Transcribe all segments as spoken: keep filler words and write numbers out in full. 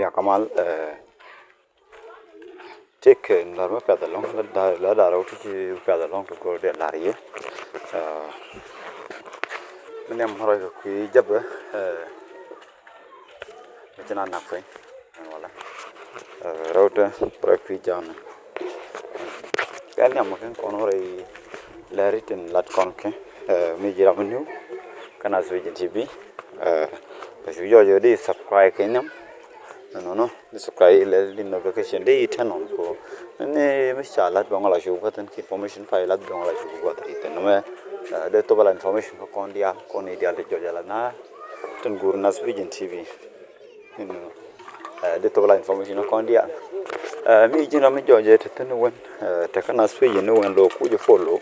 Ya kamal, eh, tik, eh, lar mi piath along, la da, la da rau ti ci piath along ti gor de lar ye. Eh, mi nem roi ka kui jab, eh, mi ci na nak fai. Wala. Eh, rau te, roi kui jan. Kɛ niam kä kɔn rɛy lɛri tin lat kɔn kɛ, eh, mi ji̱ ram niw kä Nas Vision T V. Eh, cu jɔɔc di subscribe kɛ niam. Nɔnɔ, di subscribe lɛ di notification di turn on ko. Ni mi ca lat bɛ ŋɔla cu guath ki information pa lat bɛ ŋɔla cu guath di tɛn mɛ. Eh, de tobala information kä kɔn dial, kɔn ni dial di jɔɔc ala na tin gur Nas Vision T V. Inɔ, eh, di thok la information kɔn diaal. Eh, mi ji̱n ram mi jɔɔc jɛ te thin wen, eh, te kä Nas Vision ni wen lo ku jɛ follow.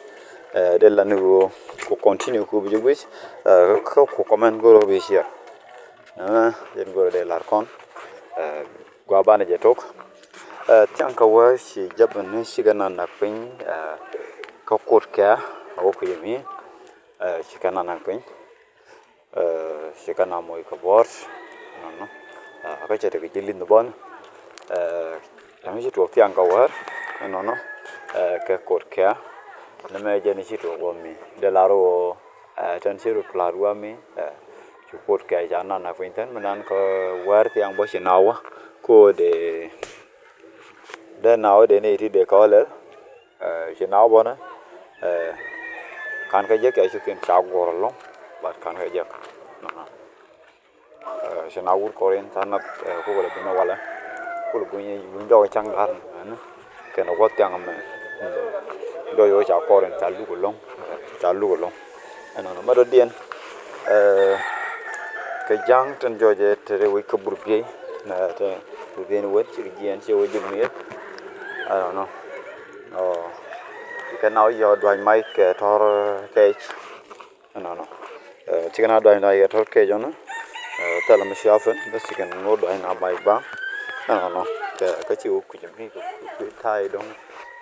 Eh, de la ni ro ku continue ku bi jɛ guic, eh, kä ku comment goro bi share. Eh, jɛn goro de lar kɔn, eh, gua banɛ jɛ tok. Eh, thiaŋ kä wä ci jabɛ ni cikɛ na nak piny, eh, kä kot kɛ a wä ku yɛ mi, eh, cikɛ na nak piny. Eh, ci kɛn a moc kɛ buɔ̱ɔ̱t nɔnɔ. Eh, kä cɛ tekɛ ji̱ li̱th ni bɔn. Eh, tɛm ci tuɔɔk thiaŋ kɛ wäär nɔnɔ. Eh, kɛ kot kɛ ni mɛ jɛn ci tuɔɔk wä mi dee lar wä. Eh, tɛn ci rut plat wä mi. Eh, ci kot kɛ ca nan a piny tɛn mi nan kɛ wäär thiaŋ bä ci na wä ko dee dee na wä dee ni ti dee kɛ wä lɛl. Eh, ci na wä bɔnɛ, eh, kan kä jɛ kɛ ci kin ca guɔr lɔŋ, but kan kä jɛ. Eh, ci na wur kɔrin ca na, eh, kukɛ lɛ binɛ walɛ. Kukɛ lɛ binɛ, binɛ jɔk caŋ gar ni, eh, kɛn wä thiaŋ mɛ. Mm. Jɔk yɔ ca kɔrin ca luk lɔŋ, eh, ca luk lɔŋ. Ɛnɔnɔ mɛ dɔ̱diɛn, eh, kɛ ja̱ŋ tin jɔɔcɛ te rɛ wec kä bur biey, eh, te bur biey ni wec cikɛ jiɛn ci wec ji̱ mi̱i̱r. Ɛnɔnɔ. Ɔ, kɛ na wä yɔ dua̱ny mac kɛ tɔr kɛc. Ɛnɔnɔ. Eh, cikɛ na dua̱ny na yɛ tɔr kɛc ɔnɔ. Eh, thɛlɛ mi ci a fen bä cikɛ ni wä dua̱ny na mac ba. Ɛnɔnɔ. Kɛ, kɛ ci wä kui̱c mi kɛ kui̱ ta̱a̱ idɔ̱ŋ.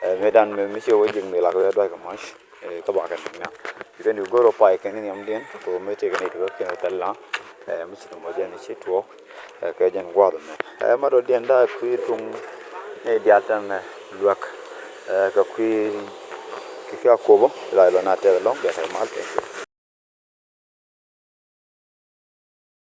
Eh, mi dan mi, mi ci wä ji̱ mi̱i̱r la kɛ wä dua̱ny kɛ mac. Eh, kä bakɛ ni nhiam. Ci kɛn di go̱r ɔ pay kɛn ni nhiam diɛn, kɛ wä mi tëë kɛn ni ti bä kɛn thɛl la. Eh, mi ci ni mɔ jɛn ci tuɔɔk. Eh, kɛ jɛn gua̱a̱th mɛ. Eh, ma dɔ diɛn da kui̱ tuŋ ni dial tɛn, eh, luäk. Eh, kɛ kui̱ kɛ kui̱ a kobo, la ilɔ na tɛth lɔŋ, bɛ tɛth mal tɛth.